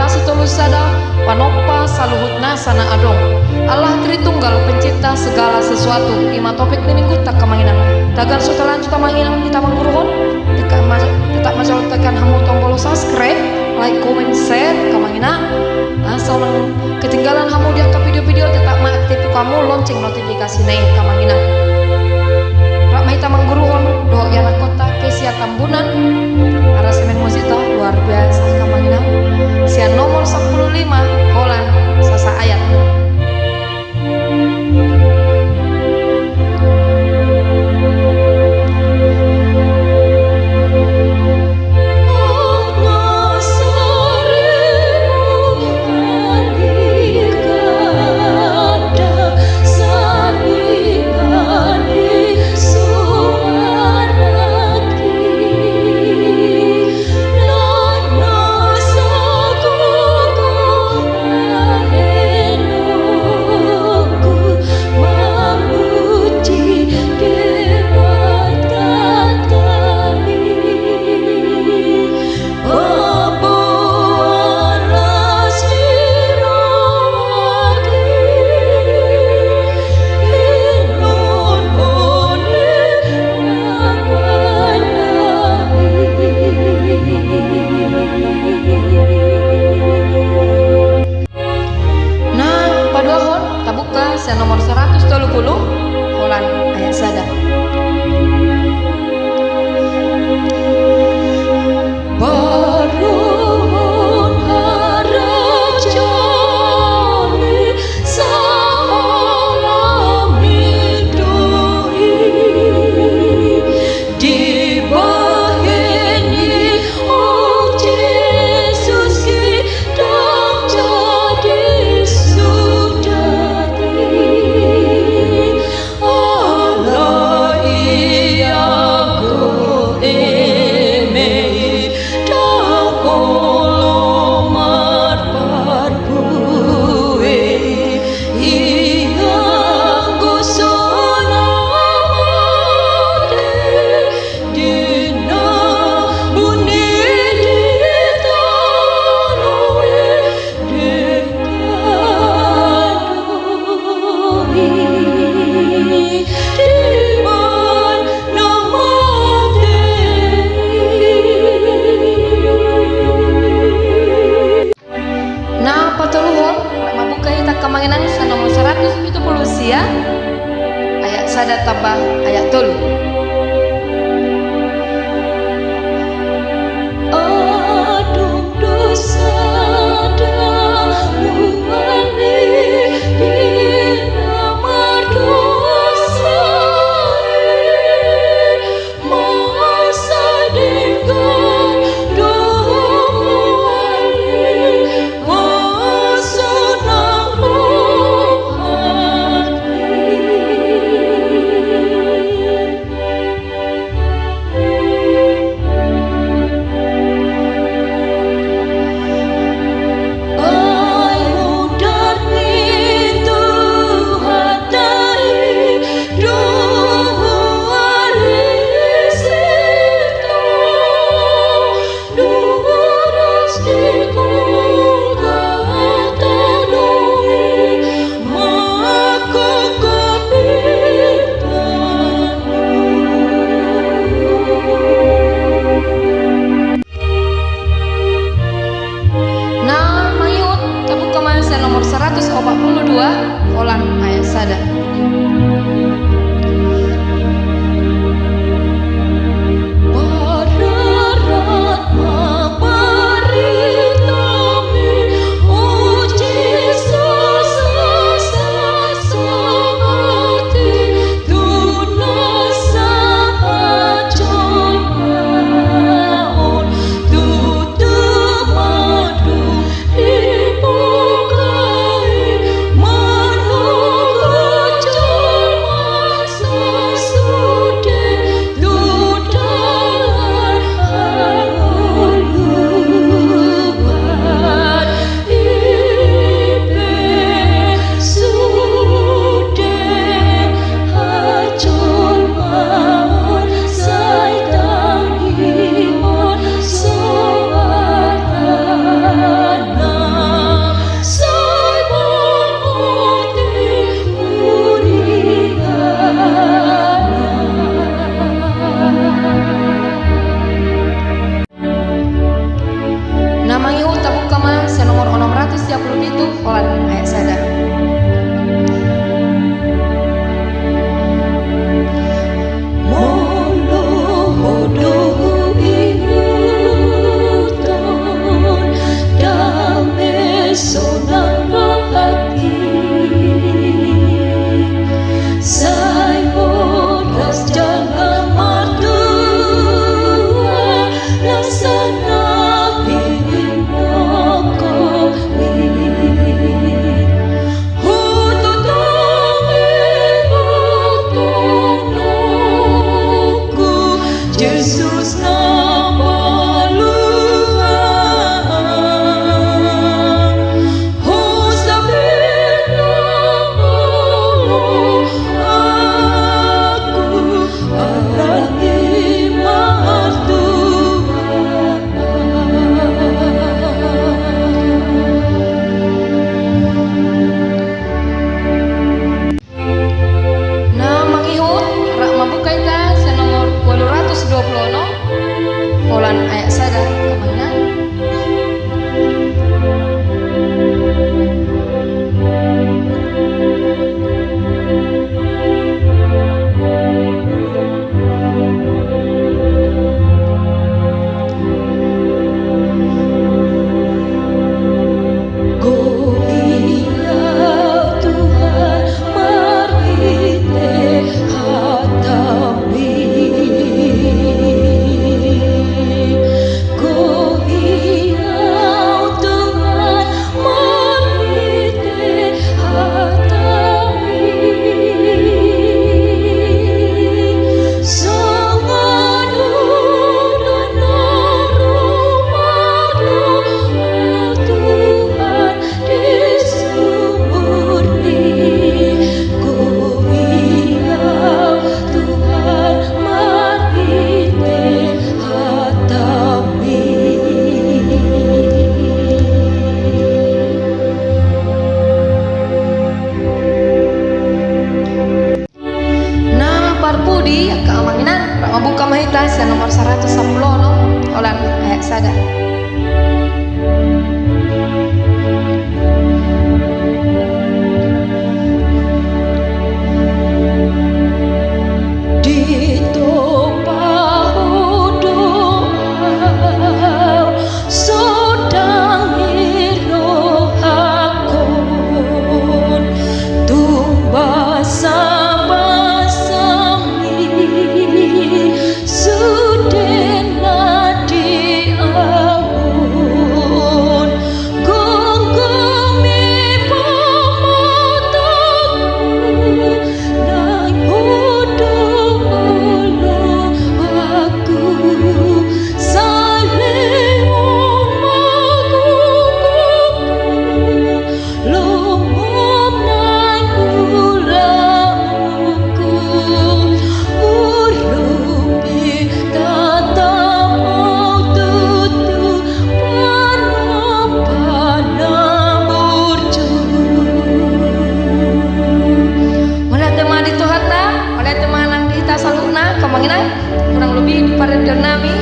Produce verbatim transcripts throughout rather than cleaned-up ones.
Sitolu sada, panompa saluhut nasa na adong. Allah Tritunggal, pencipta segala sesuatu. I ma topik ni minggunta, angka amang inang. Tagan so talanjut, angka amang inang, hita mangguruhon. Tetap ma-, tetap ma jolo tekan hamu tombol subscribe, like, comment, share, angka amang inang. Asa unang ketinggalan hamu di angka video-video, tetap ma aktifkan hamu lonceng notifikasi na i, angka amang inang. Rap ma hita mangguruhon dohot ianakhonta Kesia Tambunan. Aransemen musikta luar biasa, angka amang inang. Sian nomor sampulu lima, holan sasaayat. Na paduahon, tabuka sian nomor saratus tolu pulu, holan ayat sada. Baruhon harajaon i sahalami do i. Dibahen i, o Jesus, i ndang jadi suda i. Ala i anggo eme i ndang olo marparbue i, anggo so na mate di na buni di tano i, denggan do i dibahen na mate i. Na patoluhon, rap ma buka hita, angka amang inang, sian nomor saratus pitu pulu sia, ayat sada tamba ayat tolu. Adong do sada mual i di na mardosa i, masa denggan do mual i, masa na lomak i. Ai mudar ni Tuhanta i do mual i sintong, duras di Golgota do i mangkopit. Na mangihut, tabuka ma sian nomor saratus opat pulu dua, holan ayat sada. Mararat ma barita i, o Jesus, asa sahat i tu nasa jolma on, tu temmadung di muka i, manogot Saratus sampulu onom, holan ayat sada. Ditopa Ho do ahu, so dang dirohahon tung basabasami, sude na di ahu on. Gomgomi pamatangku, nang Ho do oloanku, sai lehon ma gomgomku, lomom nang ulaonku. Urupi tatap Ho tutu, panompar na burju. Mauliate ma di Tuhanta, mauliate ma nang di hita saluhutna, angka amang inang. Kurang lobi di paradion nami.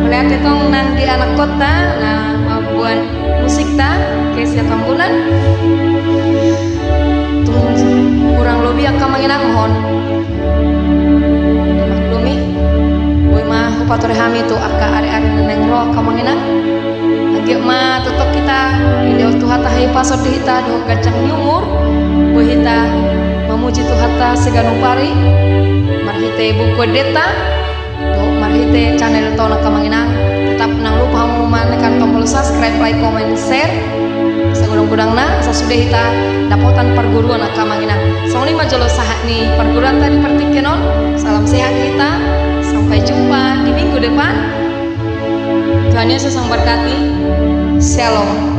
Mauliate tong nang di anakkonta na mamboan musikta, Kezia Tambunan. Tung kurang lobi, angka amang inang, mohon dimaklumi. Boi ma hupature hami tu angka ari-ari na naeng ro, angka amang inang. Anggiat ma tongtong hita dilehon Tuhanta hahipason di hita dohot ganjang ni umur, boi hita mamuji Tuhanta siganup ari marhite buku endenta dohot marhite channelta on, angka amang inang. Tetap unang lupa hamu menekan tombol subscribe, like, comment, share sagodang-godangna, asa sude hita dapotan parguruan, angka amang inang. Songon i ma jolo sahat ni parguruanta di partingkian on. Salam sehat di hita. Sampai jumpa di minggu depan. Tuhan Yesus memberkati. Shalom.